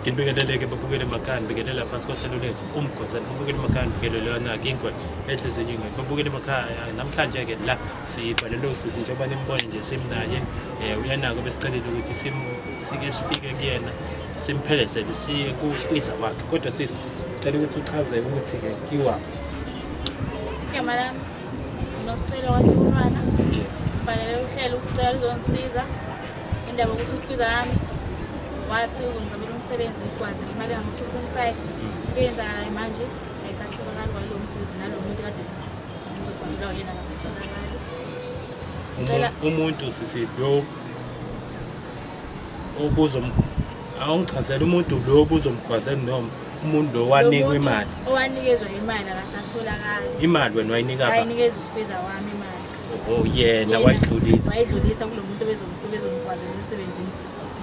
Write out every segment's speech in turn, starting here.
Nginibingelele-ke babukele emakhaya, nibingelela phansi kohlelo lethu umgozana. Babukele emakhaya, nibingelele yona-ke ingwenya edla ezinye iy'ngwenya. Babukele emakhaya, namhlanje-ke la sibhalele usisi njengoba nimbone nje simnaye uyanako besicelile ukuthi sike sifike kuyena simphelezele siye kuskwiza wakhe. Kodwa sisi, cela ukuthi uchaze ukuthi-ke kiwa. Igama lami Nosicelo waTulwana. Ngibhalele uhlelo usicela luzongisiza indaba yokuthi uskwiza wami wathi uzongizamela umsebenzi ngikwazi imali engango-2.5. Into eyenzakalayo manje ayisatholakali kwalowo msebenzi nalo muntu kade ngizogwazela yena akasatholakali. Umuntu sisi lo obuzom awungichazela umuntu lo obuzomgwazela noma umuntu lo wanikwa imali. Owanikezwa imali akasatholakali. Imali wena wayinika ba? Wayinikeza uskwiza wami imali. Oh yena wayidlulisa. Wayidlulisa kulo muntu obezomgwazela emsebenzini.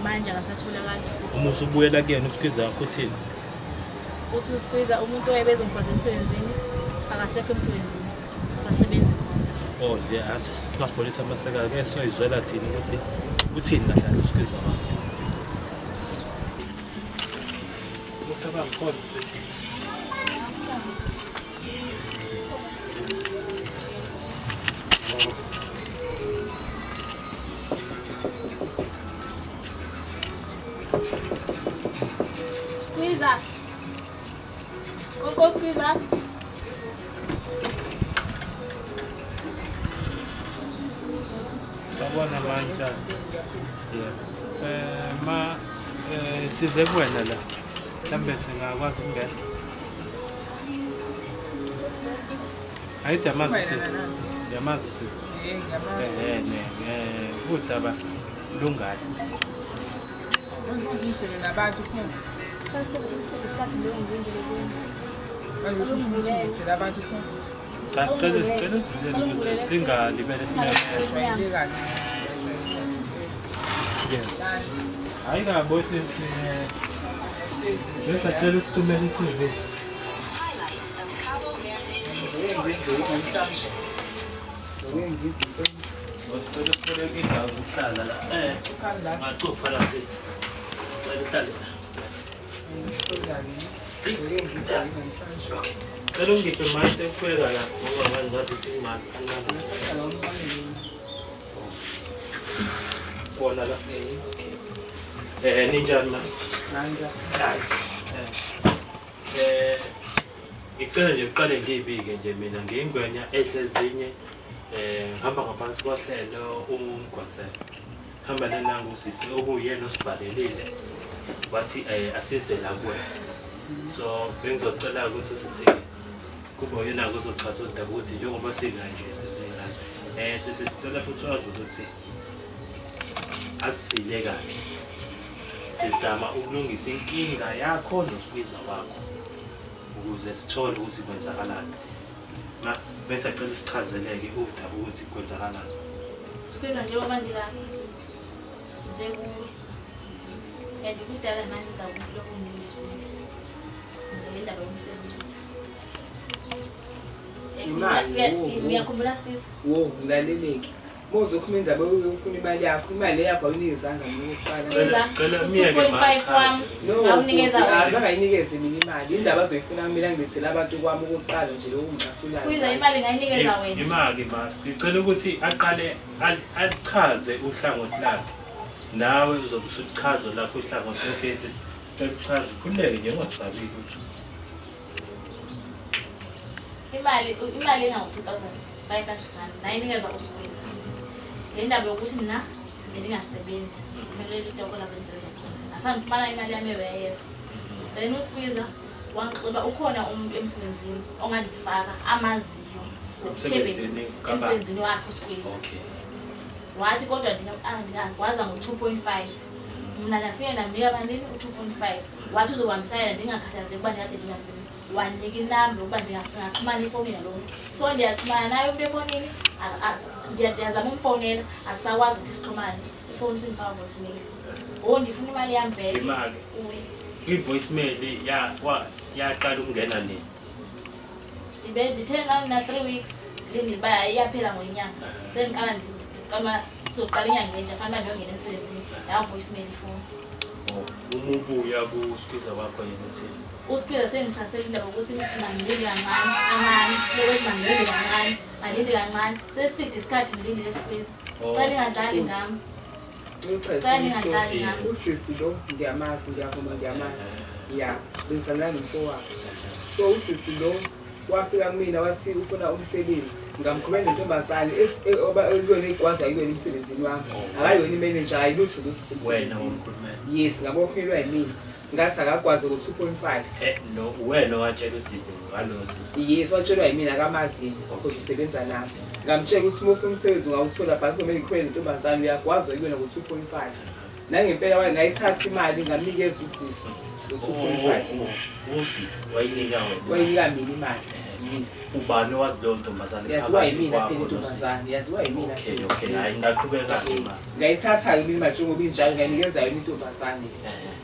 Manje akasatholakali usisi. Uma usubuyela kuyena uskwiza wakho uthini? Uthi uskwiza umuntu owayebezomgwazela emsebenzini akasekho emsebenzini. Usasebenzi khona. Oh nje singabholisa amaseka ke soyizwela thina ukuthi uthini kahle kahle uskwiza wakho. Ucabanga khona sisi. Squeezer. Koko squeezer. Sawubona manje. Ma size kuwena la. Mhlambe singakwazi ukungena. Ayithi yamazi sisi. Yamazi sisi. Ne udaba lungani. Nabantu khona. Isikhathi leyo ngilindele kuyo. Manje usungilethele abantu khona. Cha sicela usivulele ukuze singalibele simemezwa. Hayi kabo sisi. Besacela usicimele i-TV. Sicela uthole indawo yokuhlala la. Ngacupha la sisi. Sicela uhlale la. Cela ungiphe manje ekukhwela la ngoba manje ngathi uthi manzi kancane. Kona la. Ninjani ma? Nanja. Ngicela nje uqale ngiyibike nje mina ngiyingwenya edla ezinye ngihamba ngaphansi kohlelo umgwazela. Hamba nanangu usisi okuyena osibhalelile wathi asize la kuwena. So bengizocela ukuthi usisi kube uyena ozochaza udaba ukuthi njengoba sila nje sizila sisi sicela futhi wazi ukuthi asisile kabi. Sizama ukulungisa inkinga yakho nosikwiza wakho ukuze sithole ukuthi kwenzakalani. Ma bese acela sichazeleke udaba ukuthi kwenzakalani. Sikwiza njengoba ngila ngize kuwe. And kudala manje ngiza kulokhu ngilindisile. Ngendaba yomsebenzi. Imali, Ngiyakhumbula Sikwiza. Wo, ngilaleleke. Uma uzokhuluma indaba uyofuna imali yakho, imali yakho awuyinikezanga mina okokuqala. Sikwiza, Sicela umyeke ma 2.5 wami No, ngawunikeza wena. azange ayinikeze mina imali. Indaba azoyifuna kumele angilethele abantu kwami okokuqala nje lokhu ngicasulayo. Sikwiza imali ngayinikeza wena. Imali ma sicela ukuthi aqale alichaze uhlangothi lakhe. Nawe uzobe usuchaza lakho uhlangothi. Okay sisi, sicela uchaze ukhululeke nje ungasabi lutho. Imali engango 2500 rand ngayinikezwa uSikwiza. Le ndaba yokuthi mina bendingasebenzi, kumele litoko lapho endisebenza khona. Ngasandifumana imali yami ye-UIF. Then uSikwiza wangixoba ukhona umuntu emsebenzini ongandifaka amaziyo Emsebenzini kabani? emsebenzini wakhe uSikwiza. Okay. Wathi kodwa ndingakwaza ngo-2.5. Mna ndafike ndamnika malini u-2.5. Wathi uzohambisa yena ndingakhathazeki uba ndikade ndingamsebenzi. Wanika inamba yokuba singaxhumana efowunini nalo muntu. So ndiyaxhumana naye umuntu efowunini, ndiyazama umfowunela, asisakwazi ukuthi sixhumane. Ifowuni sindifaka voicemail. Ngoku ndifuna imali yam back. Imali. Kuye. I-voicemail yaqala ukungena nini? Ndithe ndina 3 weeks lindile uba iyaphela ngenyanga. Sendiqala ndiqala kuzoqala inyanga entsha, fanele uba ndiyongena emsebenzini. Yavoicemail ifowuni. Oh, uma ubuya kuskwiza wakho yena uthini? Uskwiza sengichasela indaba ukuthi mangilinde kancane kancane, lokho mangilinde kancane, mangilinde kancane. Seside isikhathi ngilindile skwiza. Oh. Cela ingadlali ngami. Cela ningadlali ngami. Usisi lo ngiyamazi, ngiyavuma ngiyamazi. Ya, bengithandana nomfowabo. So usisi lo wafika kumina wathi ufuna umsebenzi. Ngamkhulumela nentombazane kuyona igwaza kuyona emsebenzini wami. Akayona imanager, ayilutho lo sisi Wena emsebenzini. wamkhulumela. Yes, ngabokhulelwa yimina. Ngathi akagwaze ngo-2.5. No, wena owatshela usisi ngalo sisi. Yes, watshelwa yimina akamazi because usebenza nami. Ngamtshela ukuthi uma ufuna umsebenzi ungawuthola but kuzomele ngikhulele nentombazane uyagwaza kuyona ngo-2.5. Nangempela ngayithatha imali ngamnikeza usisi ngo-2.5. Oh, usisi wayinika wena. Wayinika mina imali. Yes. Ubani owazi leyo ntombazane Yaziwa phakathi yimina kwakho phela nosisi? intombazane, yaziwa yimina. Okay, phela. okay, hayi ngaqhubeka-ke ma. Ngayithatha-ke mina imali njengoba injalo ngayinikeza yona intombazane.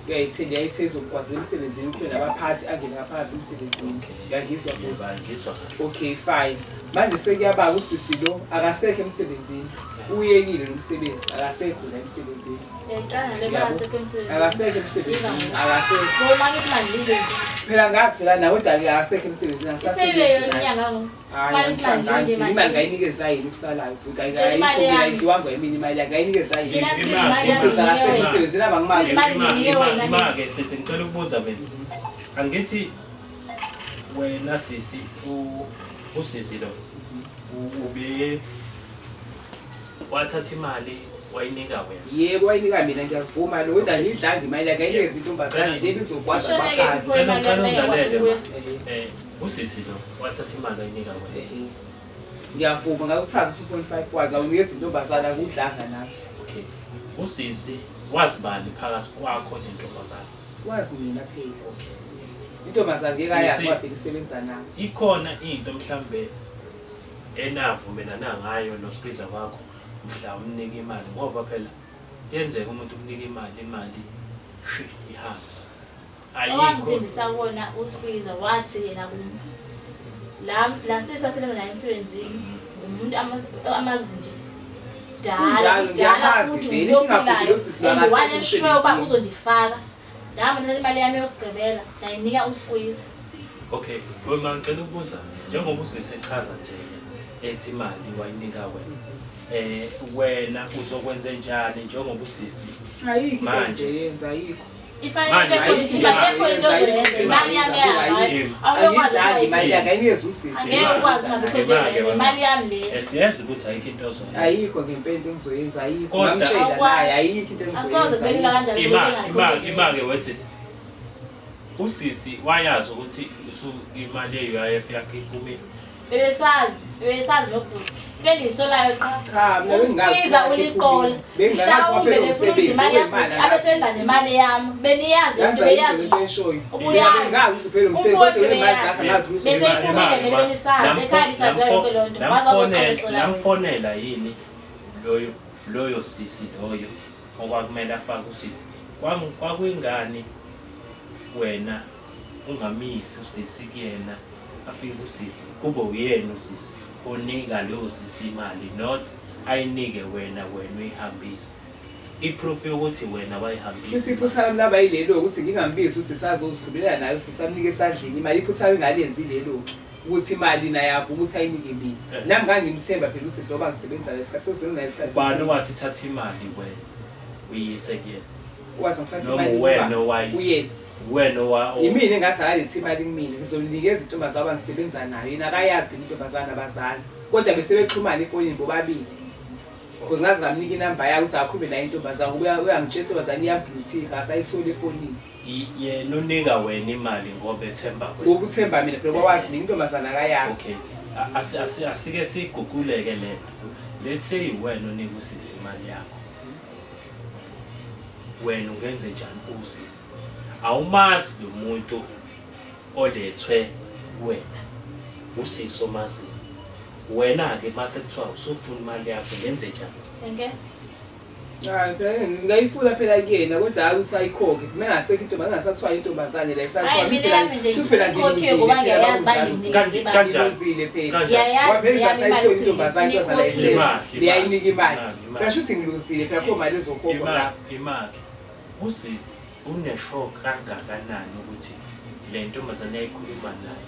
Yayithele yayithe izomgwazela emsebenzini kukhona nabaphathi angene ngaphakathi emsebenzini. Uyangizwa bhuti? Yebo, ngizwa kahle. Okay fine. Manje sekuyabaka usisi lo akasekho emsebenzini. Uyekile lo msebenzi, akasekho la emsebenzini. Ngiyayiqala le Yabo. basekho emsebenzini. Akasekho emsebenzini, akasekho. Ngoba ngithi mangilinde nje. Phela ngazi phela nawe kodwa-ke akasekho emsebenzini Iphelile yona akasasebenzi. inyanga ngo. Hayi, Manje mangilinde imali mangilinde. ngayinikeza yini kusalayo bhuti? Cela imali yami. Ayidliwanga yimina imali yakhe, ngayinikeza yini? Mina sibiza imali yami Usisi akasekho nginike wena. emsebenzini abangimazi. Imali nginike wena. Ima-ke sisi ngicela ukubuza mina. Angithi wena sisi usisi lo ube wathatha imali wayinika wena. Yebo, wayinika mina ngiyakuvuma lo kodwa angiyidlanga imali yakhe, ngayinikeza intombazane le ibizogwaza Ishoneke abaphathi. before Ngicela imali ngicela yami ungilalele engakwazi ma. ukubuya. Usisi lo wathatha imali wayinika wena. Ehe. Ngiyavuma ngawuthatha u-2.5 wakhe ngawunikeza intombazane akudlanga nami. Okay. Usisi wazi bani phakathi kwakho nentombazane? Wazi mina phela. Okay. Intombazane ngeke ayazi Sisi. ngoba phela isebenza nami. Ikhona into mhlambe enavumelana ngayo nosikwiza kwakho mhla umnika imali ngoba phela kuyenzeka umuntu umnika imali imali shi ihambe. Ayikho. Owangithembisa kona uSqueezer wathi yena kum la la sisi asebenza naye emsebenzini umuntu amazi nje Kunjalo, dala dala ngiyamazi futhi vele, umuntu inkinga bhuti ophilayo lo sisi and akasekho wane sure uba emsebenzini. uzondifaka nami ngithatha imali yami yokugqibela ndayinika uSqueezer. Okay, wena ngicela ukubuza njengoba usisi echaza nje ethi imali wayinika wena. Wena uzokwenza njani njengoba usisi Ayikho into Manje. engizoyenza, ayikho. Ifanele Manje, into ekho into ozoyenza imali yami Ayikho. yahamba awuyokwazi Angiyidlanga imali ukuthi yakhe, ayinikeza usisi. angeke ukwazi ungabikho into ozoyenza imali yami le. Siyazi ukuthi ayikho into ozoyenza. Ayikho ngempela into engizoyenza, ayikho. Kodwa- Ngamtshela Awukwazi. naye ayikho into Asoze engizoyenza. kube lula kanjani Ima kube ima ingakho ima ke wesisi. Usisi wayazi ukuthi imali ye-UIF yakhe iphumile. Bebesazi, bebesazi nobhuti. Into engiyisolayo qha. Cha, mina bengingazi USqueezer ukuthi uliqola. Bengingazi Mhlawumbe waphela befuna udla umsebenzi, imali wemali yabhuti abesedla nemali yami. Beniyazi Yazi yonke ayikho beyazi. into eshoyo. Ubuyazi. Bengingazi ukuthi uphela umsebenzi, Umfowethu kodwa wemali beyazi. zakhe angazi ukuthi Bese unemali. iphumile vele benisazi, ekhaya lisaziwa yonke loo nto. Waze wazoxoxela wena. Namfonela yini loyo sisi loyo okwakumele afake usisi. Kwakuyingani wena ungamisi usisi kuyena afike usisi kube uyena usisi onika leyo sisi imali not ayinike wena wena uyihambise. I-proof yokuthi wena wayihambisa. Sisi iphutha lami laba yilelo ukuthi ngingambizi usisi azozikhululela naye usisi amnike esandleni imali iphutha lami ngalenzi lelo ukuthi imali naye avuma ukuthi ayinike mina. Nami ngangimthemba phela usisi ngoba ngisebenza naye isikhathi sengisebenza naye isikhathi. Ubani owathi thatha imali wena uyise kuyena? Wathi ngithatha Noma imali uwena kuba owayi- uyena. Wena owa Yimina engathi akalethi imali kumina ngizomnikeza intombazane ngoba ngisebenza nayo yena akayazi phela intombazane abazali kodwa bese bexhumana efonini bobabili. Because ngaze ngamnika inamba yakhe ukuthi akhulume naye intombazane ngoba uyangitshela intombazane iyablutika akasayitholi efonini. Yena unika wena imali ngoba ethemba wena. Ngoba uthemba mina phela kwawazi mina intombazane akayazi. Okay. Asike siguquleke lento. Let's say wena unika usisi imali yakho. Wena ungenze njani usisi? Awumazi lo muntu olethwe kuwena. Usisi omaziyo. Wena ke mase kuthiwa usufuna imali yakho ngenze njani? Ngeke. Hayi phela ngingayifuna phela kuyena kodwa hayi usayikhokhe. Mina ngasekho intombazane ngasathiwa intombazane la isathiwa. Hayi mina yami nje Shuthi phela ngikhokhiwe ngoba ngiyayazi banginikeze imali. Kanjani? Ngiluzile phela. Kanjani? Ngiyayazi Waphela yami imali isayithiwa ukuthi intombazane intombazane ikhokhiwe. Imali, Liyayinika imali. imali, imali. Phela shuthi ngiluzile phela akho mali ezokhokhwa lapho. Imali. Usisi Unesho kangakanani ukuthi le ntombazane yayikhuluma naye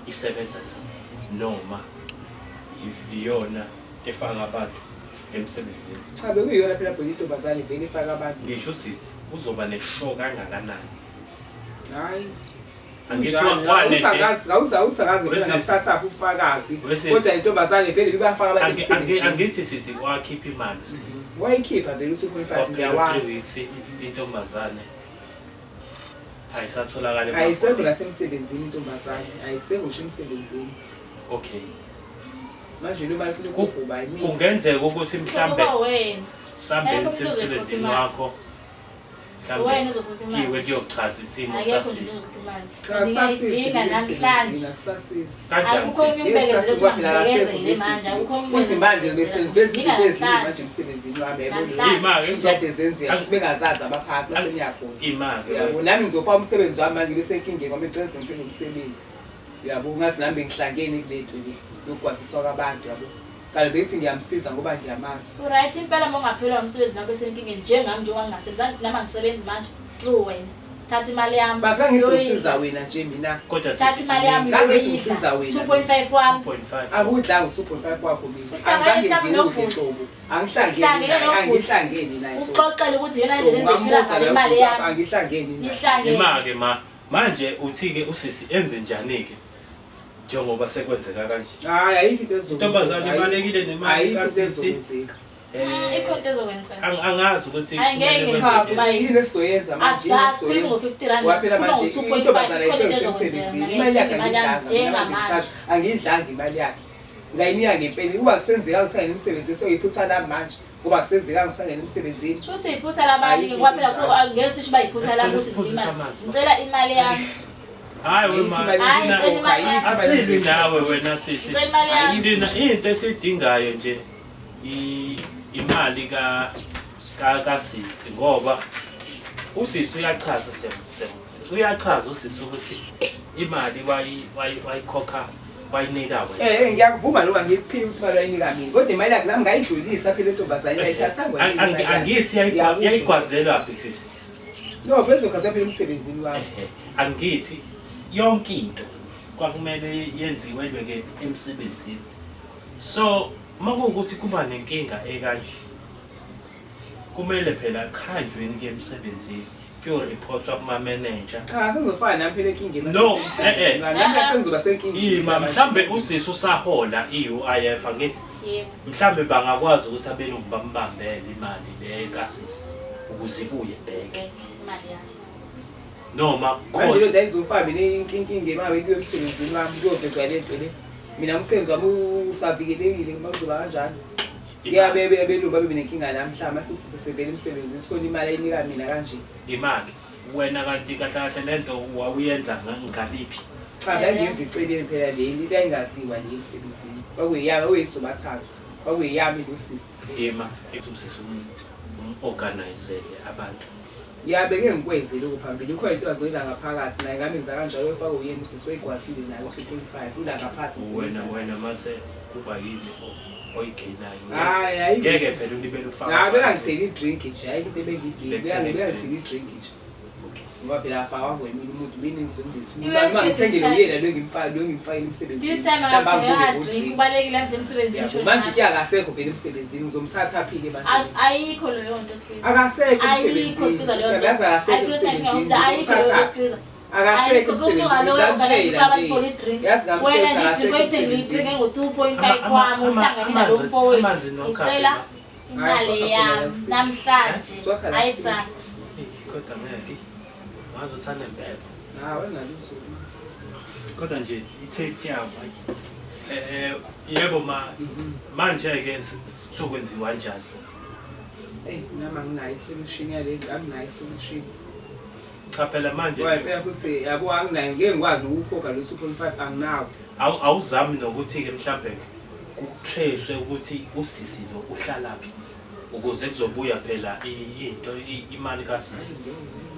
isebenza nayo noma iyona efaka abantu emsebenzini? Cha, bekuyiyona phela bhuti, intombazane vele ifaka abantu. Ngisho usisi uzoba nesho kangakanani? Hayi. Angithi Kunjani? wane- Awusakazi phela Wesisi. ngakusasaphi ufakazi. Wesisi. Kodwa intombazane vele ibafaka abantu emsebenzini. Angithi sisi wakhipha imali sisi. Wayikhipha vele u-2.5 Kwaphela 3 ngiyawazi. weeks intombazane ayisatholakala Ayisekho emafonini. nasemsebenzini intombazane, ayisekho ngisho emsebenzini. Okay. Manje lo mali ufuna ukuguba yimina. Kungenzeka ukuthi mhlambe Kuba wena. sambe Ayikho umuntu emsebenzini ozoyikhokha imali. wakho mhlambe Wena ozokhokha imali. kiwe kuyochaza isimo Akekho nje sasisi. ozokhokha imali. Cha, akusasizi Ngiyayidinga vele namhlanje. emsebenzini, akusasizi. Kanjani Akukho sisi? omunye umbekezelo Yes, ukuthi phela ngibekezele akasekho manje, akukho omunye Futhi manje bese bese izinto eziningi Namhlanje. manje emsebenzini wami yabo. Namhlanje. Ima-ke Izinto zenzeka futhi bengazazi abaphathi base niyakhona. Ima-ke Uyabo, nami ngizopha umsebenzi wami manje bese enkingeni ngoba ngicela ngempilo umsebenzi. Uyabo, ngazi nami bengihlangene kule nto le yokwaziswa kwabantu yabo. Kanti bethi ngiyamsiza ngoba ngiyamazi. Uright impela uma ungaphelelwa umsebenzi wakho esenkingeni njengami njengoba ngingasebenzi angithi nami angisebenzi manje through wena. Thatha imali yami. Base ngizosiza wena nje mina. Kodwa Thatha sisi imali yami Ngangizosiza uyoyidla. wena. 2.5 wami. 2.5. Akudlanga u-2.5 wakho mina. Uhlangene Angizange mhlawumbe ngiwudle nobhuti. nhlobo. Angihlangene Uhlangene naye, nobhuti. angihlangene naye. nhlobo. Uxoxele ukuthi iyona ndlela enizothola Ungambuza ngayo leyo imali bhuti wakho, yami. Angihlangene naye. Nihlangene. Ima-ke ma manje uthi-ke usisi enze njani-ke njengoba sekwenzeka kanje? Hayi, ayikho into ezokwenzeka. Intombazane ibalekile nemali Ayikho into kasisi. ezokwenzeka. Eh, Ikhona into ezokwenzeka. Angazi ukuthi Hayi, ngeke kumele ngithi Cha, kwenzekeni. kuba yini esizoyenza manje? Yini Asikhulumi esizoyenza? ngo-50 rand, Ngoba phela sikhuluma manje ngo-2.5, intombazane ikhona into ayisekho ezokwenzeka. emsebenzini. Imali yakhe Imali yami angiyidlanga. Mina manje njengamanje. ngisasho, angiyidlanga imali yakhe. Ngayinika ngempela. Kuba kusenzeka ngisangena emsebenzini soyiphutha lami manje. Kuba kusenzeka ngisangena emsebenzini. Futhi iphutha labanye Ayikho ngoba phela into enjalo. ngeke sisho uba iphutha lami ukuthi Sicela ngimali. amanzi. Ngicela imali yami. Hayi Ayikho wema imali Hayi, thina- ngicela imali yami. asilwi nawe wena sisi. Ngicela imali yami. Thina into esiyidingayo nje imali ka ka kasisi ngoba usisi uyachaza sem sem uyachaza usisi ukuthi imali wayikhokha wayinika wena. Ngiyakuvuma lokho, angikuphiki ukuthi imali wayinika mina. Kodwa imali yakhe nami ngayidlulisa phela intombazane ayithathanga. Angithi yayigwazelwa phi sisi? No, bezogwazelwa phela emsebenzini wami. Angithi yonke into kwakumele yenziwe ke emsebenzini. So makuwukuthi kuba nenkinga ekanje kumele phela khanjweni ke emsebenzini kuyoreportwa kuma manager. Cha, sengizofana nami phela enkingeni. No, Nami sengizoba senkingeni. Ima mhlambe usisi usahola i-UIF angithi Yebo. mhlambe bangakwazi ukuthi abelungu bambambele imali le kasisi ukuze ibuye back. Imali yami. Noma Manje lo ndayizofana mina inkinga imali kuyo emsebenzini wami kuyovezwa le nto le. Mina umsebenzi wami usavikelekile uma kuzoba kanjalo. Kuyabe abelungu babe nenkinga nami mhlawumbe mase sesevele emsebenzini sikhona imali ayinika mina kanje. Imali wena kanti kahle kahle lento wawuyenza ngaliphi? Cha, ngangenza iceleni phela le into ayingaziwa le emsebenzini. Kwakuyiyami okuyisobathathu. Kwakuyiyami lo sisi. Ima usisi umorganizele abantu. Ya, beke ngikwenze lokho phambili. Ikhona into azoyila ngaphakathi naye ngamenza kanjalo efaka uyena usisi oyigwazile naye u-2.5 ula ngaphakathi. Wena mase kuba yini oyigenayo? Hayi, ayikho. Ngeke phela ulibele ufaka. Hayi, bekangitheli i-drink nje, ayikho into ebengiyigeyina. Bekuthele Bekangitheli i-drink nje. Okay. Ngoba phela afakwa ngwemina umuntu, mina ngizondisa umuntu. Iwe Uma ngithengele this time- uyena lo engimfaka, lo engimfakile emsebenzini. This time Mhlawumbe akathenga angibuke drink ngo-drink. kubalekile nje emsebenzini Yabo, usho manje njalo. ke akasekho phela emsebenzini, ngizomthatha phi-ke manje? Ayikho leyo nto Squeeze. Akasekho Ayikho emsebenzini. Squeeze leyo nto. Usebenza akasekho Ayikho emsebenzini, ayikho leyo nto ngizomthatha. Squeeze. Akasekho Ayikho kumuntu emsebenzini, ngaloyo ngamtshela organize abantu for nje. i-drink. Yazi ngamtshela Wena nje akasekho i-drink oyithengile emsebenzini. i-drink engu-2.5 wami uhlangene nalo mfowethu. Amanzi nokhafe, Ngicela ma. imali Hayi, yami swakha namhlanje. Swakha la Hayi kusini. kusasa. Eyi, kodwa ngeke. Ngaze uthande impepho. Hawu, engalutho. Kodwa nje i-taste yabo hayi. Yebo ma manje ke sokwenziwa kanjani? Eyi, nami anginayo isolution yale nto, anginayo isolution. Cha phela manje Ngoba phela futhi yabo anginayo, ngeke ngikwazi nokukhokha lo 2.5 anginawo. Awuzami nokuthi ke mhlambe kutrace ukuthi usisi lo uhlalaphi ukuze kuzobuya phela into imali kasisi.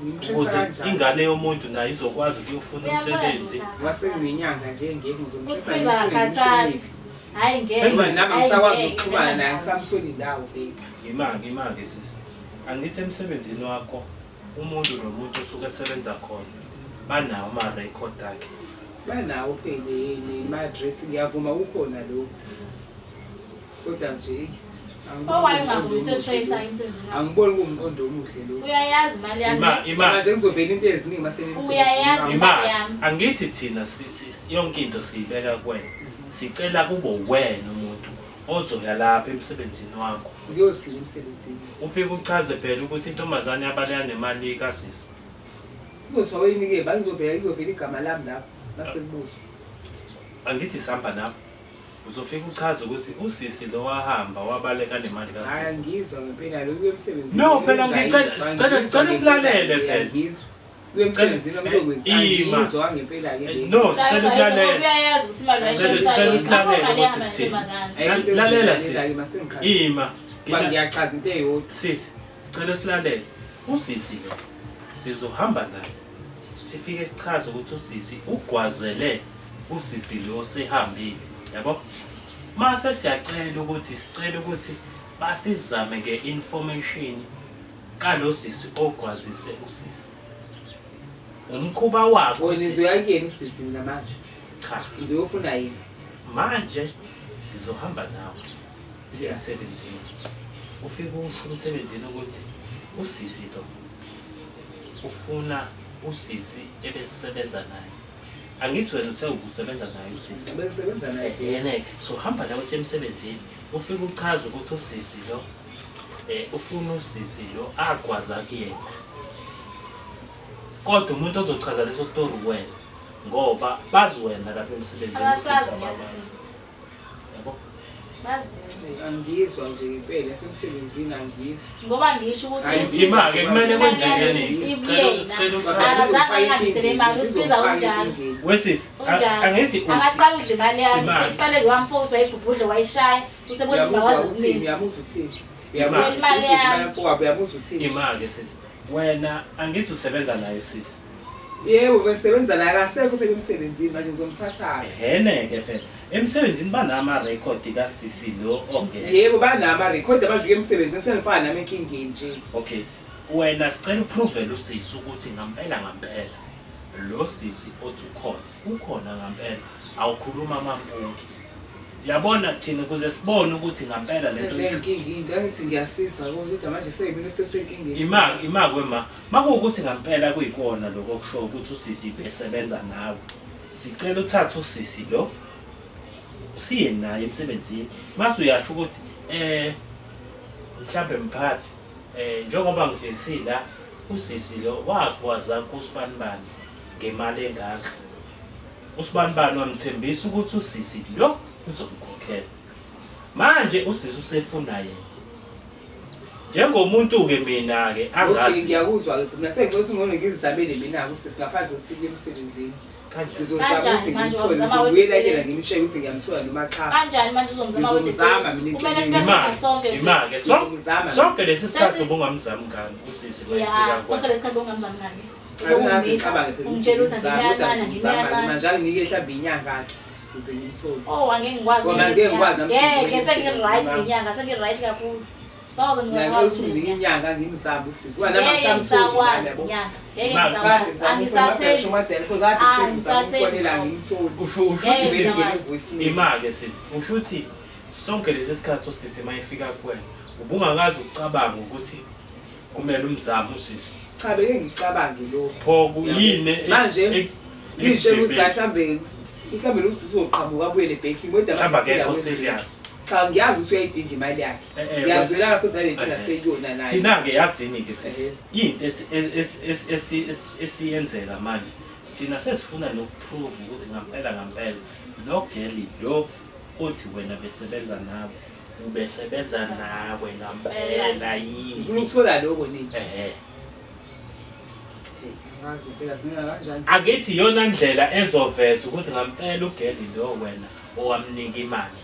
Ngimtrace Ukuze kanjani? ingane yomuntu nayo izokwazi ukuyofuna Uyabona nje umsebenzi. ukuthi Ngoba sekuyinyanga nje ngeke ngizomtrace. USqueeze akakhathali. Hayi ngeke. Senza Nami Hayi angisakwazi ngeke, ukuxhumana naye, ngeke. angisamtholi indawo vele. Ngima-ke sisi. Angithi emsebenzini wakho umuntu nomuntu osuke esebenza khona banawo ama-record akhe. Banawo phela ma-address, ngiyavuma kukhona lokho, kodwa nje Oh, why ungavumi siyo-trace emsebenzini wakho? Angiboni kuwumqondo omuhle lokho. Uyayazi imali yami. Ima ima Manje kuzovela into eziningi mase Uyayazi Ima imali yami. Angithi thina yonke into siyibeka kuwena. Sicela kube wena umuntu ozoya lapha emsebenzini wakho. Ngiyothini emsebenzini? Ufike uchaze phela ukuthi intombazane yabaleka nemali kasisi. Kuzothiwa weyinike ba, ngizovela igama lami lapho mase kubuzwa. Angithi sihamba nawe. Uzofika uchaze ukuthi usisi lo wahamba wabaleka nemali Hhayi, kasisi. angizwa ngempela lokhu emsebenzini. No, phela ngicela silalele phela. Ngizwa. Kuye emsebenzini wami kuyokwenza. Ima. Angizwa ngempela-ke le. No, sicela ukulalela. Uyayazi ukuthi imali Sicela silalele ukuthi sithini. Ayikho into Lalela engizoyilalela-ke, sisi. masengichaze. Ima. Ngoba ngiyachaza into eyodwa. Sisi, sicela silalele. Usisi lo sizohamba naye. Sifike sichaze ukuthi usisi ugwazele usisi lo sehambile. Yabo? Mase siyacela ukuthi sicela ukuthi basizame nge-information kalo sisi ogwazise usisi. Umkhuba wakho Wena sisi. ngizoya kuyena usisi mina manje. Cha. Ngizoyofuna yena. Manje sizohamba nawe siye emsebenzini. Ufike usho emsebenzini ukuthi usisi lo ufuna usisi ebesisebenza naye. Angithi wena uthe ubusebenza naye usisi. Bengisebenza naye vele. Yena so hamba nawe siye emsebenzini ufike uchaze ukuthi usisi lo ufuna usisi lo agwaza kuyena. Kodwa umuntu ozochaza leso story wena ngoba bazi wena lapha emsebenzini usisi Abasazi ababazi. ngiyathi. Yabo? Bazi wena. Angizwa nje ngempela semsebenzini angizwa. Ngoba ngisho ukuthi Hayi, usibiza- Ima-ke kumele kwenzeke nini? Imali Sicela sicela uchaze. Akazange ayihambisele imali, usibiza kunjalo. Wesisi, Kunjalo. angithi uthi Akaqala udla imali yami, Imali. sekuqale wamfowethu wayibhubhudla wayishaya, usebona ukuthi Uyamuzwa bawazi uthini? kumina. Uyamuzwa uthini? Imali. Uyamuzwa Imali uthini? yami. Mfowabo, uyamuzwa uthini? Ima-ke sisi. Wena angithi usebenza naye sisi. Yebo, bengisebenza naye, akasekho phela emsebenzini manje ngizomthatha. Ehene-ke phela. Emsebenzini banama-record kasisi lo ongekho. Yebo, banama-record manje uke emsebenzini sengifana nami enkingeni nje. Okay. Wena sicela uprovele usisi ukuthi ngampela ngampela lo sisi othi ukhona, ukhona ngampela. Awukhuluma amampunge. Yabona thina ukuze sibone ukuthi ngampela lento Seyenkinga into angithi ngiyasiza kodwa manje seyimina sesenkingeni. Ima ima kwema makuwukuthi ngampela kuyikona lokho okusho ukuthi usisi besebenza nawe. Sicela uthathe usisi lo siye naye emsebenzini. Mase uyasho ukuthi mhlambe mphathi njengoba nje sila usisi lo wagwaza kusibanibani ngemali engaka. Usibanibani wamthembisa ukuthi usisi lo uzomkhokhela. Manje usisi usefuna yena. Njengomuntu ke mina ke Okay, angazi ngiyakuzwa ke mina sengicela ukuthi ngcono ngizizamele mina usisi ngaphandle kokuthi emsebenzini. kanjani. Ngizozama Kanjani ukuthi manje ngimthole, wamzama ngizobuyela weceleni? kuyena ngimtshele ukuthi ngiyamthola noma cha. Kanjani manje uzomzama wedwa Ngizomzama eceleni? mina Kumele eceleni. sibe Ima khona sonke. ima ke Ngizomzama. sonke lesi sikhathi Sesi- ubungamzami ngani usisi Ya, mayefika sonke kwena. lesikhathi bongamzami ngani. Angazi Ubungisa, ngicabange phela ukuthi ungitshela ukuthi ngizame, kodwa angime kancane, angime ngizama kancane. manje anginike mhlawumbe inyanga-ke ukuze ngimthole. Oh, angeke ngikwazi Ngoba ukunikeza angeke ngikwazi inyanga. nami Ngeke sengibuyele sengi-right emsebenzini. ngenyanga, sengi-right kakhulu. Soze Ngiyacela ngikwazi ukuthi unginike ukunikeza inyanga. inyanga ngimzame usisi. Ngoba nami Ngeke angisamtholi ngisakwazi nami, yabo. inyanga. Ngeke Ma- ngisakwazi. Angisathembi. Angisathembi. Usho usho Ngeke ukuthi sisi ngisakwazi. ima ke sisi usho ukuthi sonke lesi sikhathi usisi mayefika kuwena ubungakazi ukucabanga ukuthi kumele umzame usisi. Cha, beke ngicabange lokho. Pho kuyini Manje, ngitshela ukuthi mhlambe mhlambe lo sisi uzoqhamuka abuyele ebhenki kodwa mhlawumbe manje akekho siyakwenza. serious. Cha, ngiyazi ukuthi uyayidinga imali yakhe. Ngiyazwelana futhi nale nkinga sekuyona naye. Thina ke yazini ke sisi. Ehhe. Into esiyenzeka manje thina sesifuna nokuprove ukuthi ngampela ngampela lo girl lo othi wena besebenza nawe ubesebenza nawe ngampela Ngifuna yini. ukuthola lokho nini? Ehhe. Angazi impela singenza kanjani. Angithi iyona ndlela ezoveza ukuthi ngampela ugeli lo wena owamnika imali.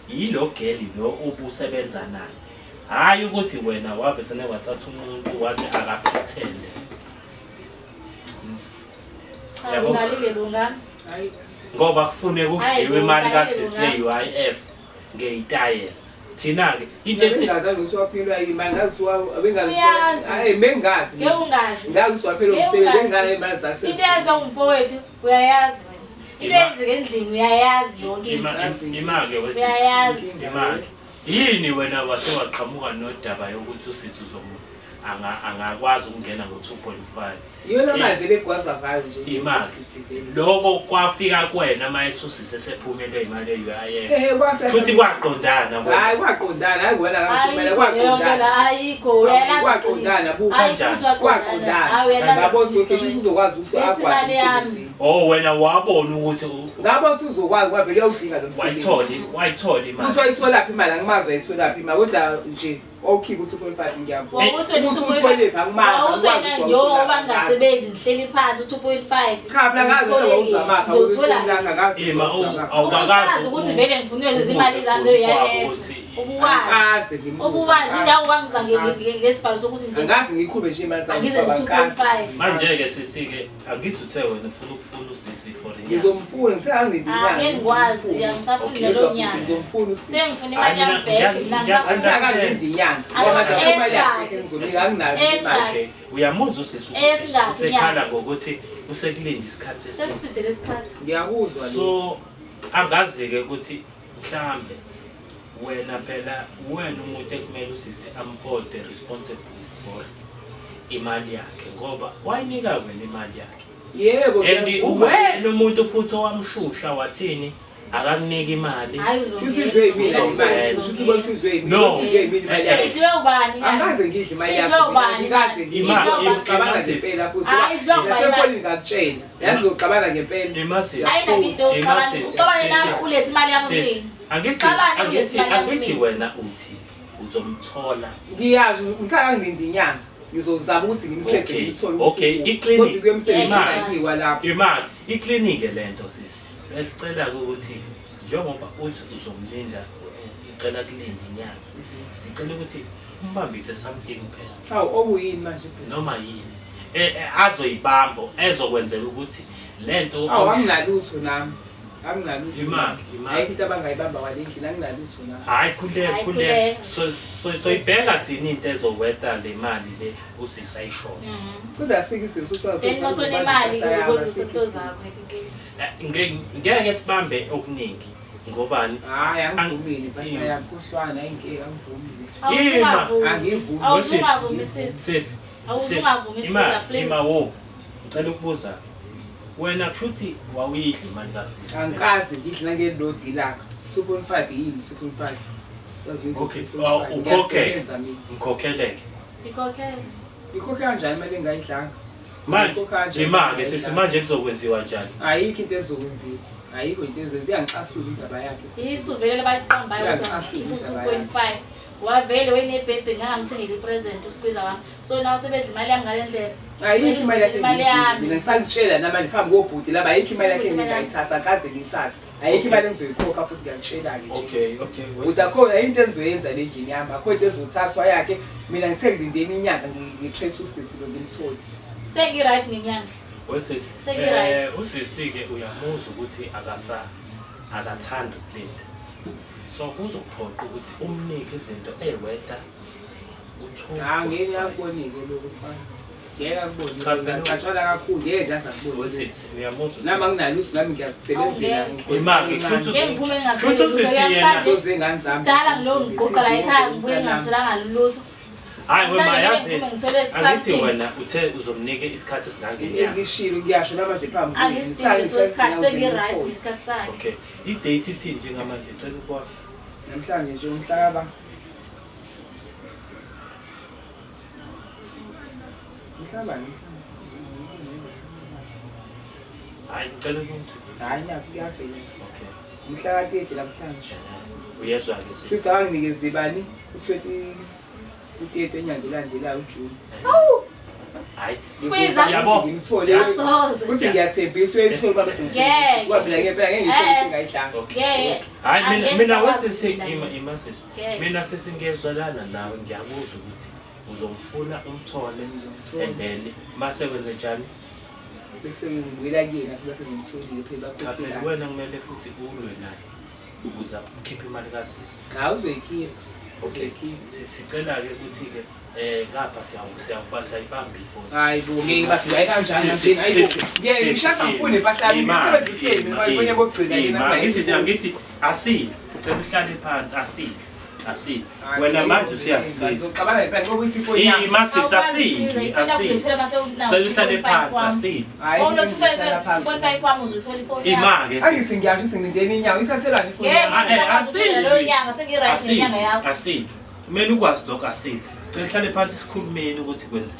Yilo geli lo obusebenza naye. Hayi ukuthi wena wavesane wathatha umuntu wathi akaphethele. Cha, Yabo. ungalile lungami. Hayi. Ngoba kufuneka Hayi, ukudliwe imali bo, kasisi hayi, ye-UIF ngeyitayela. Thina-ke into esi Bengazi ukuthi waphelwa yimali, ngazi bengazi. Uyazi. Hayi bengazi. Ngeke ungazi. Ngazi ukuthi waphelwa Ngeke umsebenzi, ungazi. bengazi imali zakhe. Into eyenziwa ngumfowethu uyayazi wena. Into Ima- eyenzeka endlini uyayazi yonke into. Ima-ke wesisi. Uyayazi. Imali. Yini wena wase waqhamuka nodaba yokuthi usisi uzomu angakwazi ukungena ngo-2.5 Iyona mali vele egwaza ngayo nje. Imali. Usisi vele. Lokho kwafika kuwena uma esusise sephumelwe imali e-UIF. Ehe kwafika. Futhi kwaqondana Hayi kuwena. kwaqondana, hayi wena Ayikho ngakho leyo nto kwaqondana. la ayikho uyalazi Kwaqondana, iqiniso. buka Ayikho kanjani? ukuthi waqondana. Hayi Kwaqondana. uyalazi Ngabona iqiniso ukuthi wena. uzokwazi ukuthi Lethi akwazi imali yami. umsebenzi. Oh wena wabona ukuthi Ngabona ukuthi uzokwazi ngoba vele uyawudinga lo msebenzi. wayithola imali. Ukuthi wayitholaphi imali angimazi wayitholaphi imali kodwa nje okhipha u-2.5 ngiyabona. Wawuthi wena Ukuthi 2.5 utholephi angimazi. Wawuthi angikwazi wena ukuthi njengoba wawutholaphi, angazi. ngingasebenzi ngihleli phansi u-2.5 Cha mina ngazi ukuthi wawuzamaphi, Ngizothola. angazi ukuthi Ima wawuzamaphi. awukakazi Ubusazi ukuthi vele ngiphunywe zezimali zami ze-UIF. ukuthi Ubuwazi. Angikaze ngimbuze, Ubuwazi angikaze. indawo wangiza Angikaze. ngesibalo sokuthi nje Angazi ngikhulube nje imali zami. angize ngoba angikaze. ngo-2.5. manje-ke sisi-ke angithi uthe wena ufuna ukufuna usisi for inyanga. Ngizomfuna ngithe angilindi Ah, inyanga. ngeke ngikwazi, angisafuni Okay. nalo nyaka. Ngizomfuna usisi. Sengifuna imali Hayi, yami mina back, mina ngisafuna. Angithe angilindi inyanga. Ngoba manje Ayo, imali yakhe esingaki. ngizonika anginayo imali. Esingaki. Okay, uyamuzwa usisi ukuthi Esingaki usekhala ngokuthi usekulinda isikhathi eside. Sesiside lesikhathi. Ngiyakuzwa lokho. So angazi-ke ukuthi mhlambe wena phela wena umuntu ekumele usisi amholde responsible for imali yakhe ngoba wayinika wena imali yakhe. Yebo And ngiyakuvuma. wena umuntu futhi owamshusha wathini akakuniki imali. Hayi Usizwe yimina uzongena. imali. Usizwe usizwe yimina. No. Usizwe yimina imali yakhe. Idliwe ubani na? Angikaze ngidle imali Idliwe yakho. ubani? Angikaze ngidle. Imali, Ngixabana imali. ngempela futhi. Hayi, idliwe ubani? Nasefonini ngakutshela. Yazi uzoxabana ngempela. Imasisi. Ayinakho into yokuxabana. Imasisi. Uxabane nami ulethe imali yami Sisi, kumina. angithi Sixabane ulethe angithi imali yami angithi kumina. wena uthi uzomthola. Ngiyasho ngithe angilindi inyanga. Ngizozama ukuthi ngimtrace Okay, ngimthole. okay, i-clinic. Kodwa kuye emsebenzini Imali. ayiwa lapho. Imali iklinike lento sisi. Besicela ukuthi njengoba uthi uzomlinda icela kulinda inyanga. Sicela ukuthi umbambise something phela Hawu okuyini manje? bhuti? noma yini. Azoyibamba ezokwenzela ukuthi lento Awu anginalutho nami. Anginalutho. Imali, imali. Ayikho into abangayibamba kwale ndlela anginalutho nami. Hayi khuleka Hayi, khuleka. khuleka. So soyibheka thina into ezoweta le mali le usisi ayishona. Kodwa asikho isidingo sokuthi Then masunemali uzokwenza izinto zakho. Ngeke sibambe okuningi ngobani? Hayi angivumile impahla yami khohlwana ayingeke angivumile. Ima. Angivumi. Awusungavumi sisi. Sisi. Awusungavumi Ima, sisi please. ima wo. Ngicela ukubuza. Wena kushuthi wawuyidla imali kasisi. Angikaze ngidle nangelodi lakho. 2.5 yini 2.5? Yazi ngidla Okay, 2.5. oh, ukhokhe. Ngiyasebenza mina. Ngikhokheleke. Ikhokhele. Ikhokhe kanjani imali engayidlanga? Manje Ikhokhe kanjani ima ke imali sisi engayidlanga? manje kuzokwenziwa njani? Ayikho into ezokwenziwa. Ayikho into ezokwenziwa. Iyangicasula indaba yakhe. futhi. Isu vele baliqambayo ukuthi Iyangicasula angikhiphe indaba yakhe. u-2.5. Wavele wenebhede ngangamthengela ipresent uSqueezer wami. So now sebedla imali yami ngale ndlela. Ayikho imali yakhe Imali engiyidlile. yami. Mina ngisakutshela namanje phambi kobhuti laba ayikho imali yakhe Imali yami. engingayithatha akaze ngiyithathe. Ayikho imali engizoyikhokha futhi ngiyakutshela-ke nje. Okay, okay. Ukuthi akho ayikho into engizoyenza le ndlini yami, akho into ezothathwa yakhe. Mina ngithe ngilinde iminyaka ngi-trace usisi lo ngimthole. Sengi-right ngenyanga. Wesisi. Sengi-right. Usisi ke uyamuzwa ukuthi akathandi ukulinda. So kuzophoqa ukuthi umnike izinto eweta u-2. Cha ngeke akubonike lokho mfana. Ngeke akubone. Cha, phela- Ngiyacatshana kakhulu ngeke nje aze akubone. Wesisi uyamuzwa Nami anginalutho nami ngiyazisebenzela. Awungeke. Imali, kushuthi- Ngeke ngiphume Kushuthi ngingatholi lutho usisi yena- namhlanje. Zengane zami. Kudala ngilokhu ngiqoqa la ekhaya ngibuye ngingatholanga lutho. Hayi wena Namhlanje yazi. ngeke ngiphume ngithole Angithi something. wena uthe uzomnika isikhathi esingangenyanga. Ngishilo ngiyasho namanje phambi kwenu. Angisidingi leso sikhathi sengi-right ngesikhathi sakhe. Okay. I-date ithi njengamanje ngicela ukubona. Namhlanje nje umhlaba. Umhlaba namhlanje. Hayi ngicela ukuthi Hayi nakho kuyavela. okay. Umhla ka-30 namhlanje. Uyezwa ke sisi. Shuthi abanginikeze bani? U-20 u-30 enyanga elandelayo uJune. Hayi. Squeezer. Yabo. Ngimthole. Asoze. Futhi ngiyathembisa uyayithola baba Ngeke. sengimthole. Ngoba mina ngempela ngeke ngithole into engayidlanga. Okay. Ngeke. Hayi mina Angeke mina ngisakwazi wesisi ukulinda ima mina. ima sisi. Ngeke. Mina sisi ngiyezwelana nawe ngiyakuzwa ukuthi uzomfuna umthole Ngizomthola. and then mase kwenze njani? Bese ngibuyela kuyena phela sengimtholile phela Cha phela bakhokhela. wena kumele futhi ulwe naye. Ukuze ukhiphe imali kasisi. Hayi, uzoyikhipha. Okay. Uzoyikhipha. Sicela-ke ukuthi-ke ngapha siyakuba siyayibamba ifoni. Hayi bo, ngeke basi hayi kanjani nje, hayi bo. Ngeke ngishasa ngifune impahla yami ngisebenziseni mina ifoni yokugcina yena. Ngithi angithi asile, sicela uhlale phansi, asile. Asile. Wena manje usuyasibiza. Ngizoxabana ngempela ngoba isifoni yami. Ima sisi, asile, asile. Sicela uhlale phansi, asile. Hayi. Uno 2.5 wami uzothola ifoni yakho. Ima-ke sisi. Angithi ngiyasho singilindeni inyawo isathelani ifoni Ngeke yami. ngisakwazi Asile. ukuphila leyo nyanga, sengi-right Asile, ngenyanga yakho. asile. Kumele ukwazi lokho, asile. Sicela uhlale phansi sikhulumeni ukuthi kwenze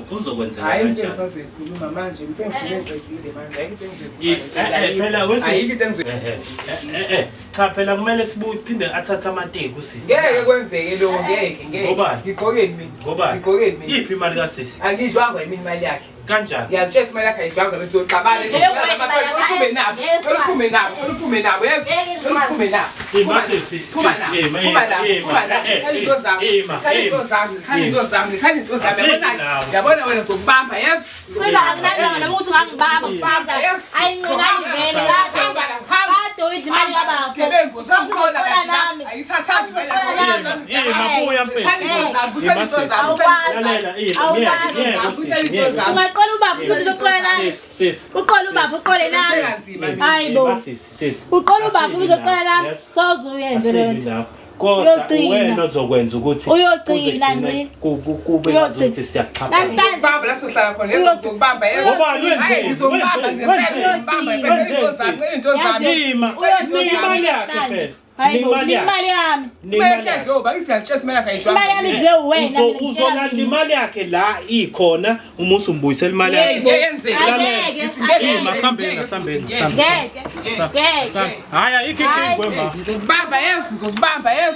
kuzokwenzeka Hayi, into kanjani. engisazoyikhuluma manje ngisengikhulume ngiqedile manje, ayikho into Phela engizoyikhuluma. Ayikho into engizoyikhuluma. Cha, phela kumele sibuye phinde athathe amateki usisi. Ngeke kwenzeke lokho, ngeke, ngeke. Ngobani? Ngigqokeni mina. Ngobani? Ngigqokeni mina. Iphi imali kasisi? Angiyidlwangwa yimina imali yakhe. Kanjani? Ngiyakutshela imali yakhe ayidlwangwa, bese uzoxabana. Njengoba imali yakhe- Uphume nabo. Yes, Uphume nabo. Uphume nabo. Yes. Ngeke ngikwazi. Uphume nabo. Ima sisi. Phuma nabo. Ima, Phuma nabo. ima, Phuma nabo. eh, Thanda into zami. ima, Thanda into ima. zami. Thanda into zami. Thanda into zami. Asile Yabona, nawe. yabona wena ngizokubamba, yes. Sikwiza akunandaba noma ukuthi ungangibamba kusibiza. Ayinqinani vele kade. Hamba la, hamba. Kade uyidla imali kababa. Sigebengu, ngizokuthola Uzoqola kanti la. nami. Ayithathanga imali yakho. Ima, ima, buya mfethu. Thanda into zami. Thanda into zami. Awukwazi. Lalela, ima, Awukwazi. ngeke, ngeke, sisi, ngeke. Ungaqola ubaba futhi uzoqola nami. Sisi, sisi. Uqola ubaba uqole nami. Kanzima mina. Hayi bo. Ima sisi, sisi. Uqola ubaba Asile uzoqola nawe, nami. yes. Soze uyenze leyo Asile nto. nawe. Kodwa Uyogcina. wena ozokwenza ukuthi Uyogcina, uzegcine Nci. kube Uyogcina. ngazuthi siyakuxhaphaza. Namhlanje Ngizokubamba la sohlala khona. Yes, ngizokubamba, yes. Ngobani wenzeni? Hayi, ngizokubamba Wenzeni? ngempela, Wenzeni? ngizokubamba ngempela. Into zami, into zami. Ima, Uyogcina imali yakhe namhlanje. phela. Hayi bo, Imali yakhe. imali yami. Kumele kuhledle uba ngiziyatshela imali yakhe ayidlwanga. Imali yami idliwe uwena. mina ngitshela Uzolanda mina. imali yakhe la ikhona uma usumbuyisela imali yakhe. Ngeke yenzeke. Angeke, Ima, angeke. sambeni, asambeni, asambeni. Ngeke. Ngeke. Hayi, ayikho inkinga wema. Ngizokubamba, yes, ngizokubamba, yes.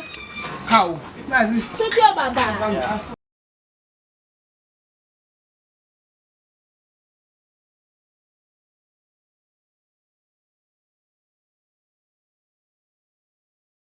Hawu, nazi. Shuthi uyobamba. Bangicasula.